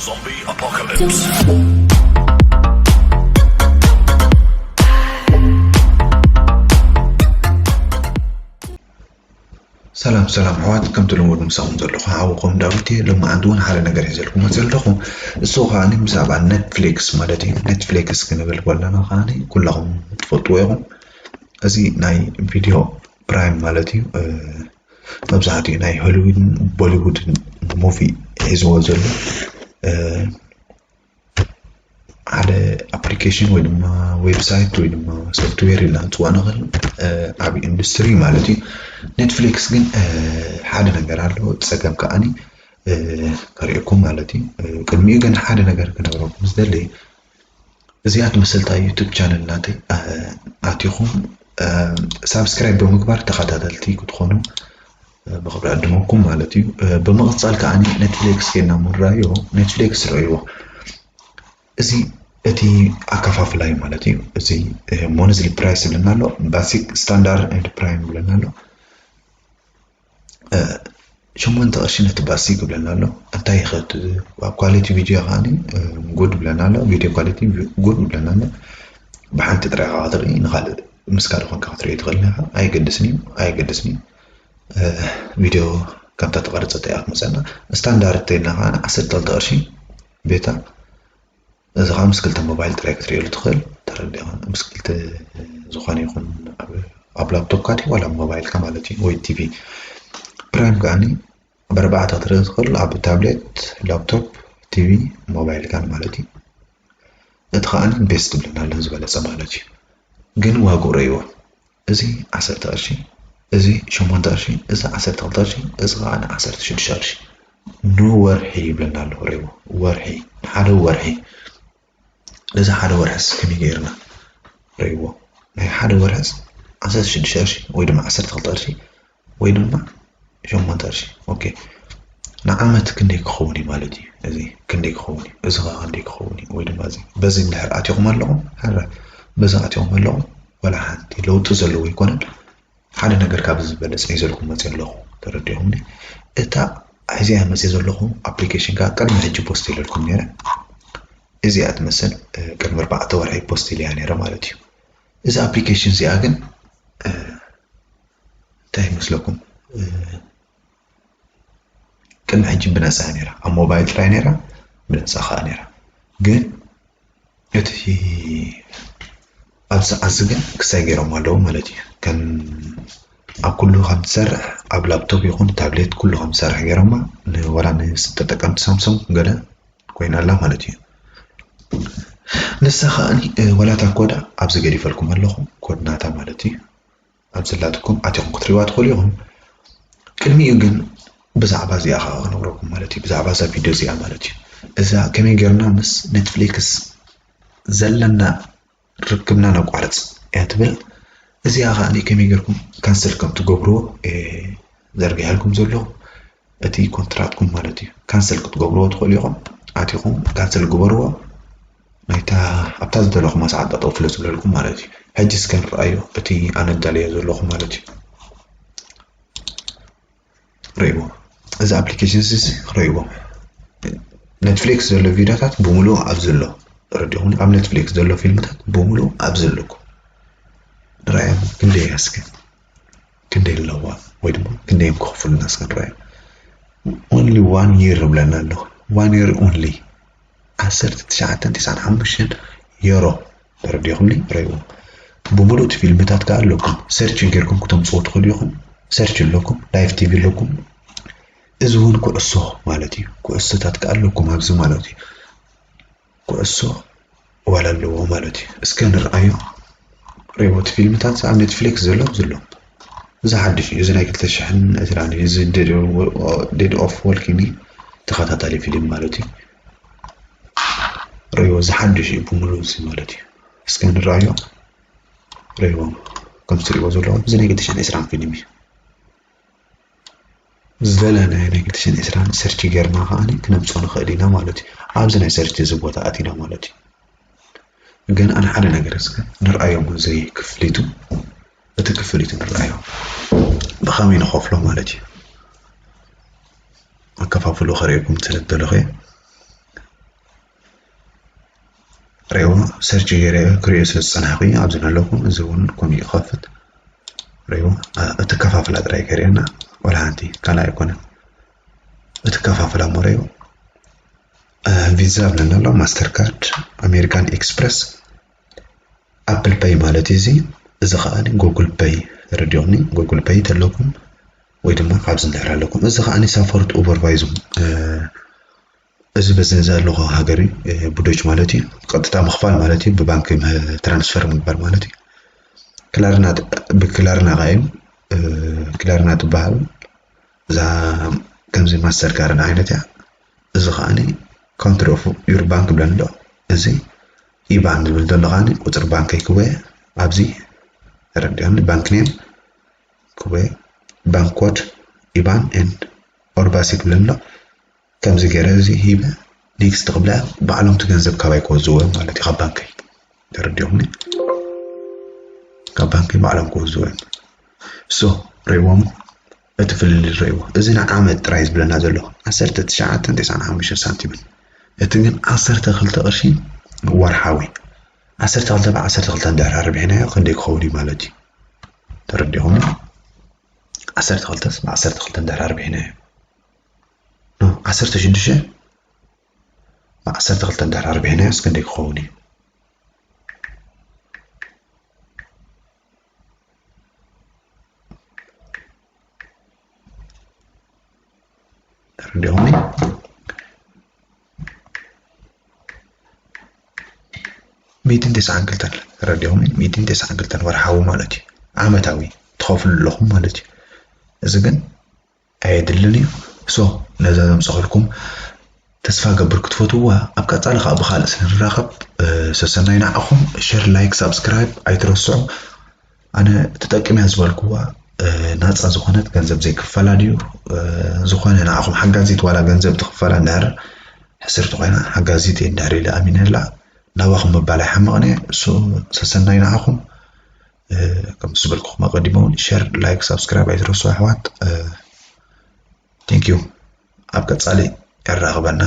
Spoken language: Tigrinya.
Zombie Apocalypse. ሰላም ሰላም ኣሕዋት፣ ከምቲ ልሙድ ምሳኹም ዘለኹ ሓውኹም ዳዊት እየ። ሎማዓንቲ እውን ሓደ ነገር ሒዘልኩም መፂአ ኣለኹ። እሱ ከዓኒ ብዛዕባ ኔትፍሊክስ ማለት እዩ። ኔትፍሊክስ ክንብል ከለና ከዓኒ ኩላኹም ትፈልጥዎ ኢኹም። እዚ ናይ ቪድዮ ፕራይም ማለት እዩ። መብዛሕትኡ ናይ ሆሊውድን ቦሊውድን ሙቪ ሒዝዎ ዘሎ ሓደ ኣፕሊኬሽን ወይ ድማ ዌብሳይት ወይ ድማ ሶፍትዌር ኢልና ንፅዋዕ ንኽእል ዓብዪ ኢንዱስትሪ ማለት እዩ። ኔትፍሊክስ ግን ሓደ ነገር ኣለዎ፣ ፀገም ከዓኒ ከርእየኩም ማለት እዩ። ቅድሚኡ ግን ሓደ ነገር ክነግረኩም ዝደሊ፣ እዚኣ ትመስል እታ ዩቱብ ቻነል ናተይ ኣቲኹም ሳብስክራይብ ብምግባር ተኸታተልቲ ክትኾኑ ብኽብሪ ዕድመኩም ማለት እዩ። ብምቕፃል ከዓኒ ኔትፍሊክስ ኬና ምራዮ ኔትፍሊክስ ረእይዎ። እዚ እቲ ኣከፋፍላ እዩ ማለት እዩ። እዚ ሞንዝሊ ፕራይስ ይብለና ኣሎ፣ ባሲክ፣ ስታንዳርድ ኤንድ ፕራይም ይብለና ኣሎ። ሸሞንተ ቅርሺ ነቲ ባሲክ ይብለና ኣሎ። እንታይ ይኸት ኣብ ኳሊቲ ቪድዮ ከዓኒ ጉድ ይብለና ኣሎ። ቪድዮ ኳሊቲ ጉድ ይብለና ኣሎ። ብሓንቲ ጥራይ ኢኻ ክትርኢ፣ ንኻልእ ምስ ካልእ ኮንካ ክትርኢ ትኽእል ኢኻ። ኣይገድስን እዩ፣ ኣይገድስን እዩ። ቪድዮ ከምታ ተቐረፀት እያ ክትመፀና። ስታንዳርድ ተይልና ከዓኒ ዓሰርተ ክልተ ቅርሺ ቤታ። እዚ ከዓ ምስ ክልተ ሞባይል ጥራይ ክትርእየሉ ትኽእል። ተረዲእኻ? ምስ ክልተ ዝኾነ ይኹን ኣብ ላፕቶፕካ ድዩ ዋላ ኣብ ሞባይልካ ማለት እዩ፣ ወይ ቲቪ። ፕራይም ከዓኒ ብኣርባዕተ ክትርኢ ትኽእል፣ ኣብ ታብሌት፣ ላፕቶፕ፣ ቲቪ፣ ሞባይልካን ማለት እዩ። እቲ ከዓኒ ቤስት ይብለና ኣሎ፣ ዝበለፀ ማለት እዩ። ግን ዋግኡ ረእይዎ። እዚ ዓሰርተ ቅርሺ፣ እዚ ሸሞንተ ቅርሺ፣ እዚ ዓሰርተ ክልተ ቅርሺ፣ እዚ ከዓኒ ዓሰርተ ሽዱሽተ ቅርሺ ንወርሒ ይብለና ኣሎ። ረእይዎ፣ ወርሒ፣ ንሓደ ወርሒ። ነዚ ሓደ ወርሕስ ከመይ ገይርና ረእይዎ? ናይ ሓደ ወርሕስ ዓሰርተ ሽዱሽተ ቅርሺ ወይ ድማ ዓሰርተ ክልተ ቅርሺ ወይ ድማ ሸሞንተ ቅርሺ። ኦኬ፣ ንዓመት ክንደይ ክኸውን እዩ ማለት እዩ? እዚ ክንደይ ክኸውን እዩ? እዚ ኸ ክንደይ ክኸውን እዩ? ወይ ድማ እዚ በዚ እንድሕር ኣቲኹም ኣለኹም፣ ሕረ በዚ ኣቲኹም ኣለኹም፣ ወላ ሓንቲ ለውጢ ዘለዎ ኣይኮነን። ሓደ ነገር ካብ ዝበለፀ ሒዘልኩም መፅእ ኣለኹ። ተረዲኹምኒ? እታ ሕዚያ መፅእ ዘለኹ ኣፕሊኬሽን ከዓ ቅድሚ ሕጂ ፖስት ኢለልኩም ነይረ። እዚኣ ትመስል ቅድሚ ኣርባዕተ ወርሒ ፖስት ኢለያ ነይረ ማለት እዩ። እዚ ኣፕሊኬሽን እዚኣ ግን እንታይ ይመስለኩም? ቅድሚ ሕጂ ብነፃ እያ ነይራ፣ ኣብ ሞባይል ጥራይ ነይራ፣ ብነፃ ከዓ ነይራ። ግን እቲ ኣብዚ ዓዚ ግን ክሳይ ገይሮም ኣለዉ ማለት እዩ። ከም ኣብ ኩሉ ከም ትሰርሕ ኣብ ላፕቶፕ ይኹን ታብሌት ኩሉ ከም ትሰርሕ ገይሮማ፣ ንወላ ንተጠቀምቲ ሳምሶንግ ገለ ኮይና ኣላ ማለት እዩ። ንሳ ከዓኒ ወላታ ኮዳ ኣብዚ ገዲፈልኩም ኣለኹ፣ ኮድ ናታ ማለት እዩ። ኣብ ዘላትኩም ኣቲኹም ክትሪእዋ ትኽእሉ ኢኹም። ቅድሚኡ ግን ብዛዕባ እዚኣ ከዓ ክነግረኩም ማለት እዩ፣ ብዛዕባ እዛ ቪድዮ እዚኣ ማለት እዩ። እዛ ከመይ ጌርና ምስ ኔትፍሊክስ ዘለና ርክብና ነቋርፅ እያ ትብል። እዚኣ ከዓ ከመይ ጌርኩም ካንስል ከም ትገብርዎ ዘርጊሐልኩም ዘለኹ። እቲ ኮንትራትኩም ማለት እዩ። ካንስል ክትገብርዎ ትኽእሉ ኢኹም። ኣቲኹም ካንስል ግበርዎ። ናይታ ኣብታ ዝደለኹማ ሰዓት ጠጠው ፍለ ዝብለልኩም ማለት እዩ። ሕጂ እስከ ንረኣዮ እቲ ኣነ ኣዳልዮ ዘለኹ ማለት እዩ። ርእይዎ። እዚ ኣፕሊኬሽን እዚ ርእይዎ። ኔትፍሊክስ ዘሎ ቪድዮታት ብምሉእ ኣብዚ ኣሎ። ተረዲኹም? ኣብ ኔትፍሊክስ ዘሎ ፊልምታት ብምሉእ ኣብዚ ኣለኩም። ንረኣዮም ክንደይ እያ እስከ? ክንደይ ኣለዋ ወይ ድማ ክንደይ እዮም ክኸፍሉና እስከ ንረኣዮ። Only one year ይብለና ኣሎ። One year only ዓሰርተ ትሽዓተ ቲስዓን ሓሙሽተን ዩሮ። ተረዲኹምኒ? ረእይዎ። ብምሉእ እቲ ፊልምታት ከኣ ኣለኩም። ሰርች ጌርኩም ክተምጽዎ ትኽእሉ ኢኹም። ሰርች ኣለኩም፣ ላይቭ ቲቪ ኣለኩም። እዚ እውን ኩዕሶ ማለት እዩ። ኩዕሶታት ከኣ ኣለኩም ኣብዚ ማለት እዩ። ኩዕሶ ዋላ ኣለዎ ማለት እዩ። እስከ ንርኣዮ። ረእይዎ፣ እቲ ፊልምታት ኣብ ኔትፍሊክስ ዘሎ ኣብዚ ኣሎ። እዚ ሓድሽ እዩ። እዚ ናይ ክልተ ሽሕን ዕስራን እዩ። እዚ ዴድ ኦፍ ዋልኪንግ ተኸታታሊ ፊልም ማለት እዩ። ረእይዎ፣ እዚ ሓድሽ እዩ ብምሉእ እዚ ማለት እዩ። እስከ ንርኣዮ። ረእይዎ፣ ከምዚ ትርእይዎ ዘለኹም እዚ ናይ ክልተ ሽሕን ዕስራን ፊልም እዩ። ዝደለናዮ ናይ ክልተ ሽሕን ዕስራን ሰርች ጌርና ከኣ ክነምጽኦ ንኽእል ኢና ማለት እዩ። ኣብዚ ናይ ሰርች እዚ ቦታ ኣቲና ማለት እዩ። ግን ኣነ ሓደ ነገር እስከ ንርኣዮም እዚ ክፍሊቱ፣ እቲ ክፍሊቱ ንርኣዮ ብኸመይ ንኸፍሎ ማለት እዩ። ኣከፋፍሎ ከርእየኩም ስለ ዝደለኹ እየ። ሬዎ ሰርች ገይረ ክሪኦ ስለ ዝጸናሕኩ ኣብዚ ኣለኹ። እዚ እውን ኮሚኡ ይኸፍት። ሬዎ እቲ ከፋፍላ ጥራይ ከርእየና፣ ወላ ሓንቲ ካልእ ኣይኮነን። እቲ ከፋፍላ እሞ ሬዎ ቪዛ ብለና ኣሎ፣ ማስተር ካርድ፣ ኣሜሪካን ኤክስፕረስ፣ ኣፕል ፐይ ማለት እዩ። እዚ እዚ ከዓ ጉግል ፐይ ተረዲኦኒ። ጉግል ፐይ ተለኩም ወይ ድማ ካብዚ እንድሕር ኣለኩም፣ እዚ ከዓ ሳፖርት ኡበር ቫይዙም፣ እዚ በዚ ዘለኹ ሃገር እዩ፣ ብዶች ማለት እዩ። ቀጥታ ምኽፋል ማለት እዩ፣ ብባንክ ትራንስፈር ምግባር ማለት እዩ። ክላርና ብክላርና ከዓ እዩ፣ ክላርና ትበሃል። እዛ ከምዚ ማስተር ካርድ ዓይነት እያ። እዚ ከዓ ካንትሪ ኦፍ ዩር ባንክ ብለኒ ኣሎ። እዚ ኢባን ዝብል ዘሎ ከዓ ቁፅሪ ባንከይ ክወ ኣብዚ ተረዲኦኒ፣ ባንክ ኔም ክወ፣ ባንክ ኮድ፣ ኢባን ኤንድ ኦርባሲ ክብለኒ ኣሎ። ከምዚ ገይረ እዚ ሂበ ኔክስት ክብላ፣ ባዕሎም እቲ ገንዘብ ካባይ ክወዝዎ እዮም ማለት እዩ፣ ካብ ባንከይ። ተረዲኦምኒ? ካብ ባንከይ ባዕሎም ክወዝዎ እዮም። ሶ ርእይዎም፣ እቲ ፍልልይ ርእይዎ። እዚ ንዓመት ጥራይ ዝብለና ዘሎ ዓሰርተ ትሽዓተ ነጥቢ ተስዓን ሓሙሽተን ሳንቲምን፣ እቲ ግን ዓሰርተ ክልተ ቅርሺ ወርሓዊ። ዓሰርተ ክልተ ብ ዓሰርተ ክልተ እንድሕር ኣርቢሕናዮ ክንደይ ክኸውን እዩ ማለት እዩ? ተረዲኦምኒ? ዓሰርተ ክልተ ብ ዓሰርተ ክልተ እንድሕር ኣርቢሕናዮ፣ ኖ፣ ዓሰርተ ሽዱሽተ ብ ዓሰርተ ክልተ እንድሕር ኣርቢሕናዮስ ክንደይ ክኸውን እዩ? ተረዲኦምኒ? ሚእትን ተስዓን ክልተን፣ ተረዲኦምኒ? ሚእትን ተስዓን ክልተን ወርሓዊ ማለት እዩ፣ ዓመታዊ ትኸፍሉ ኣለኹም ማለት እዩ። እዚ ግን ኣየድልን እዩ። ሶ ነዛ ዘምፀኸልኩም ተስፋ ገብር ክትፈትውዋ። ኣብ ቀፃሊ ከዓ ብካልእ ስንራኸብ፣ ሰሰናይ ንዓኹም። ሸር፣ ላይክ፣ ሳብስክራይብ ኣይትረስዑ። ኣነ ተጠቂመያ ዝበልኩዋ ናፃ ዝኾነት፣ ገንዘብ ዘይክፈላ ድዩ፣ ዝኾነ ንዓኹም ሓጋዚት ዋላ ገንዘብ ትኽፈላ እንድሕር ሕስርቲ ኮይና ሓጋዚት እየ እንድሕር ኢለ ኣሚነላ ናባኹም ምባል ኣይሓመቕን እየ። እሱ ሰሰናይ ንዓኹም። ከም ዝበልኩኹም ኣቐዲመ እውን ሸር፣ ላይክ፣ ሳብስክራይብ ኣይትረስዑ ኣሕዋት። ቴንክ ዩ። ኣብ ቀፃሊ የራኽበና።